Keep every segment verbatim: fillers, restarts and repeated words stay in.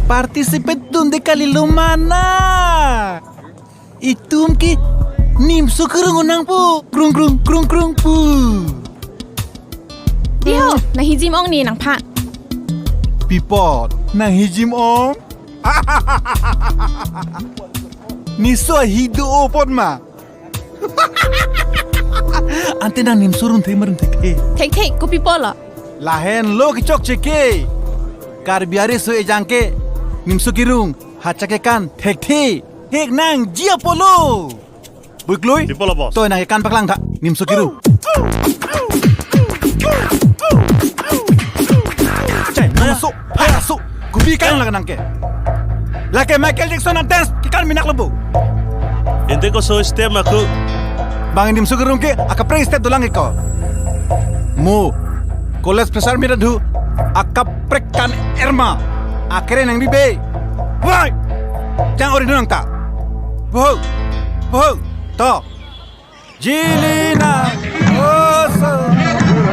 Participate dunde kalilo mana. Itum ke nimso kerung nangpo. Krung krung krung krung pu. Diho, nang hijim ong ne nangphan. Pi apot, nang hijim ong? Niso ahi do-o apot ma. Ante nang nimso run thek ma run thekthe? Thekthe, kopi apotlo? Lahenlo kechokche ke. Karbi ariso ejang ke nimso kerung, hacha kekan thekthe. Hek nangji apotlo. Buiklui. Pi apotlo, boss? Toi nang kekan paklang tha. Nimso kerung. Chai, nang so, ha, so. Kopi kekan lake nang ke? Lake Michael Jackson a-dance kekan minak lo bo. Ente koso step ma ko? Bang nimso kerung ke akaprek step dolang ke ko. Mo college fresher meet adhu akaprek kan erma. Akre nang bibe. Wai. Jang ori nang ta. Boho. Boho. To. Jilina. Oso.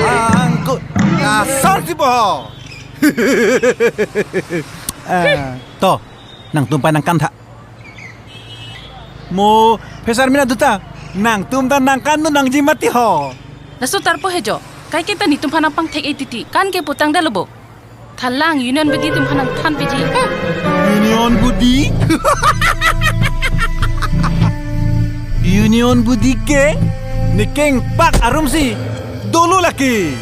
Angkut. Asar si boho. Eh, to. Nangtum pai nangkan tha. Mo fresher meet adhu ta, nangtum ta nangkan nu nangji mati ho. Laso tarpo he jo. Kaike ta netum aphan nangpangthek-e titi. Kan ke putang dalo bo. Thanlang Union Body atum aphan nangthan peji. Union Body? Union Body ke nekeng pak arum si dolo lake.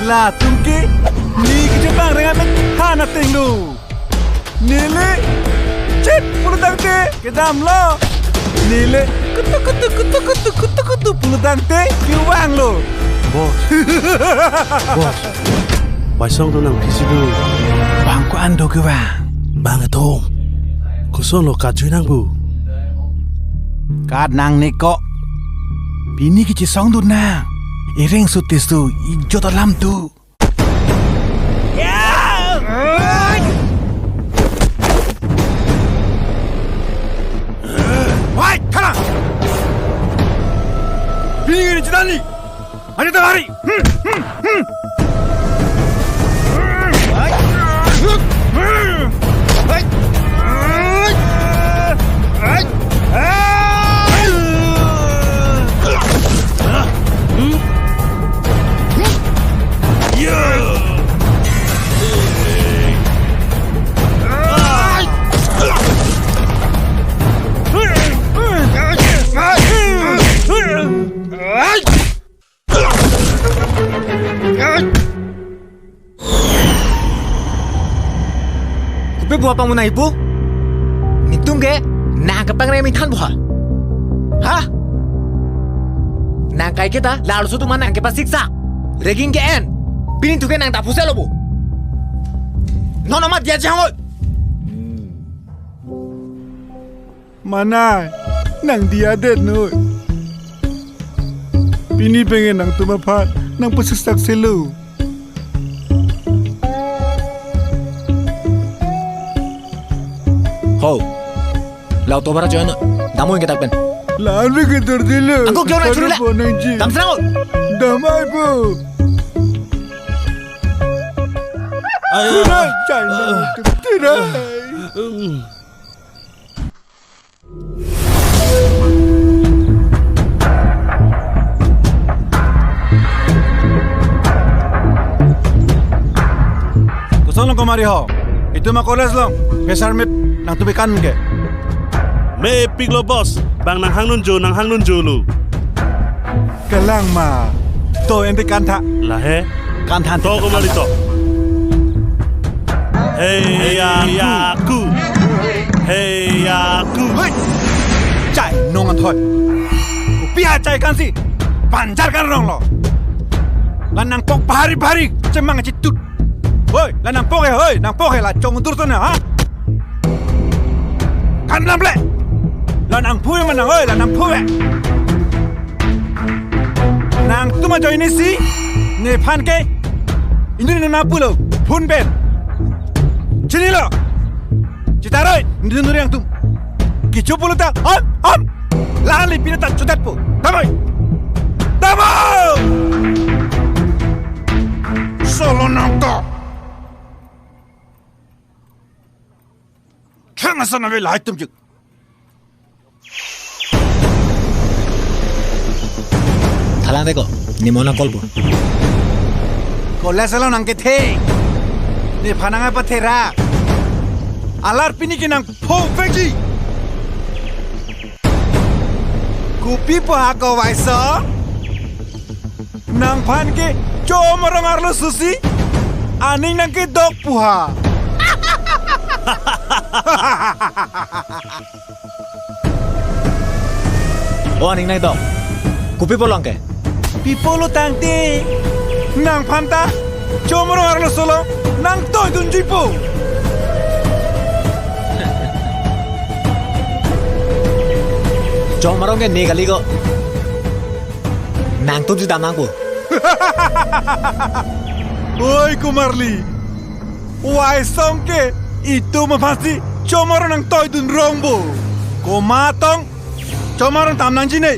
Latum ke ne kechepang reng amen han ateng lo. Neli chit pulotangte kedamlo. Neli kutuk kutuk kutuk kutuk kutuk kutuk pulotangte kevanglo. Boss. Boss. Waisong do nang phisi do. Bang ko-an do kevang? Bang atum. Kosonlo kajui nang bu. Kat nang ne ko. Pini kechesong do nang. Ireng su tis tu ijot alam tu. Wai, thala! Pini ini chitani. Ani tawari. Hmm, hmm, hmm. Kopi buha pangmu nai pu? Netum ke nang kepang remi than buha. Ha? Nang kaike ta, lalu sutu mana nang kepasiksa. Ragging ke-en. Pini tu ke nang ta puselo bu. Non amat dia jangol. Manai, nang diyadet noi. Pini pengen nangtum aphan nangpasiksak selo. Ho. Lau tobar ajoy no. Damu yang kita pen. Lalu ke dor dilo. Aku kyo na churi la. Dam serang. Damai bu. Ayo. Kunai chai na tu tirai. Kosonlo komari ho? Itum a-college along fresher meet nangtum kekan ke? Mepiklo boss, bang nang hang nunjo, nang hang nunjo lo. Kelang ma. To ente kan tha. Lahei. Kan tha. To komari to. Heya ku. Heya ku. Hei. Chai nong anthoi. Kopi achai kan si. Banjar kan rong lo. La nangpok bhari bhari chemang chitut. Hoi, la nangpok he, hoi, nangpok he la chongdur to na, ha? Kan lam le. La nangphu he manang, hoi, la nangphu he. Nangtum ajoine si, nephan ke, inut nang pulo, phone pen. Chinilo. Chitaroi, inut nuri nangtum. Kecho pulo ta, om, om. Lahan le pina ta chodat po. Damai. Damai. Solo nangta. Nang ason ave lahai atum chik. Thalang deko, ne mona kolpo. Kolas along nangkethe. Nephan nangpatherak. Alar pini ke nangpho pegi. Kopi po ha ko Waisong? Nangphan ke Chomorong arloso si aning nangkedok pu ha. O aning nangdok. Kopi po along ke? Pi pulo tangte, nangphan ta Chomorong arloso along nangtoidunji po. Chomorong ke ne kali ko. Nangtum si dam nangpo. Oi Komarli. Waisong ke itum aphansi Chomorong nangtoidun rong bo. Komat tong Chomorong dam nangji ne.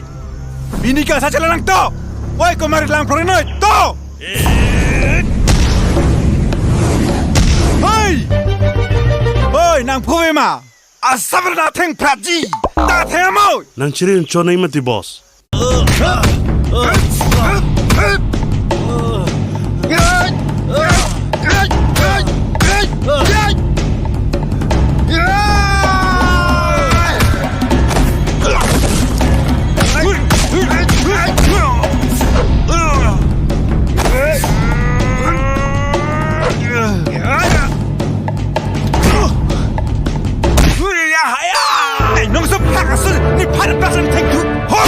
Pini ke asa chelang nangto. Oi Komarli, lang phlori noi to. Hei! Oi, nangphu ave ma? Asap na thengphratji. Ta theng amo. Nangchiri chonai mati, boss. Ai, nung sep hak asul ni phar pasan thengthu. Ho!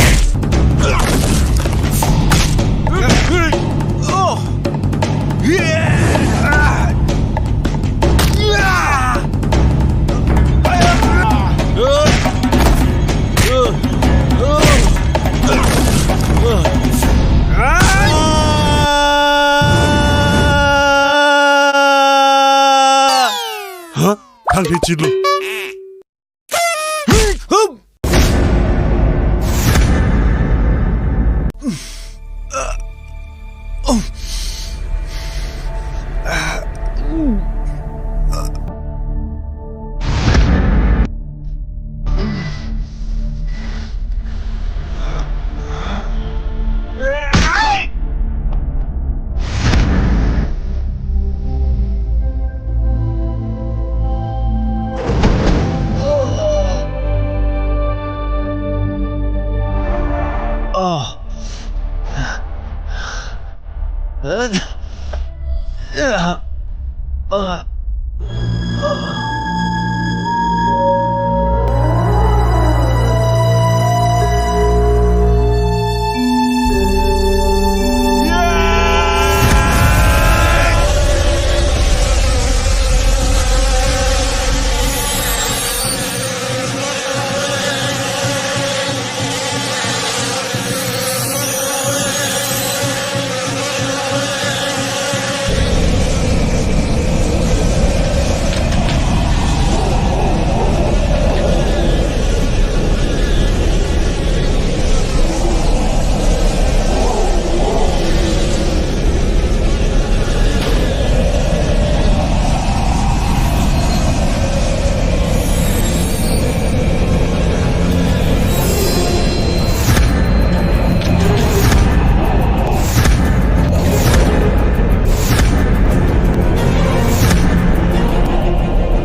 Ha? Thangthechitlo.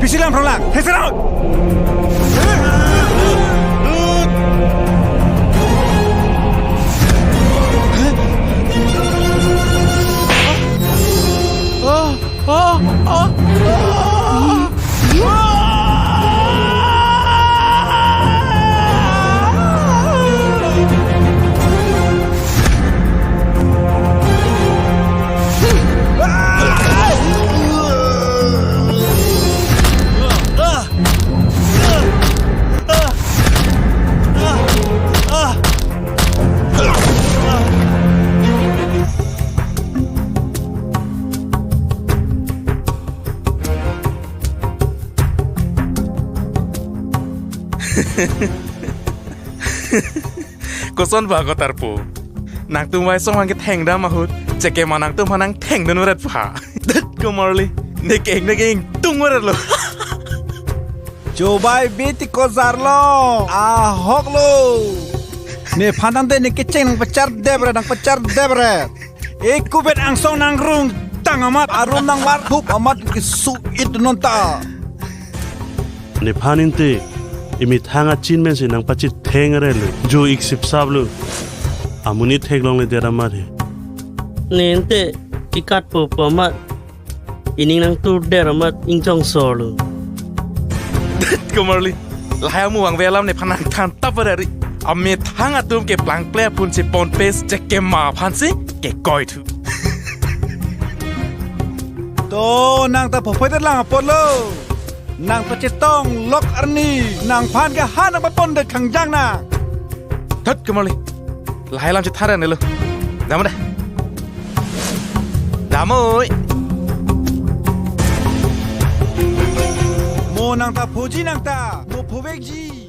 Pisilang prolak, heserang. Koson ba ko tarpo? Nangtum Waisong aphan kethengdam ahut, chekema nangtum aphan nangthengdun varet pha. Dut Komarli, ne keng ne keng tung varetlo. Chobai beti ko jarlo. Ahok lo. Nephan tangte ne kecheng nangpachar dep re, nangpachar dep re. Ekubet angsong nangrung tang amat, arum nangvar thup amat kesu-it non ta. Nephan inte, emethang achin mensi nangpachetheng re lo. Jo ik sipsap lo. Amonit theklongle der amat he. Ne inte, ikat popo amat. Ining nangtur der amat ingjong sor lo. Komarli. Lahai amu vangve alam nephan nangthan tap vari. Amethang atum keplang ple apun si ponpes chekema aphansi kekoi thu. To nang ta phophoidet lang apotlo. Nang ta chetong lok arni. Nangphan ke ha nangpapon det khangjang nang. Thot komarli. Lahai alam chetharan nelo. Dam da. Damoi. Mo nang ta phoji nang ta. Mo phovekji.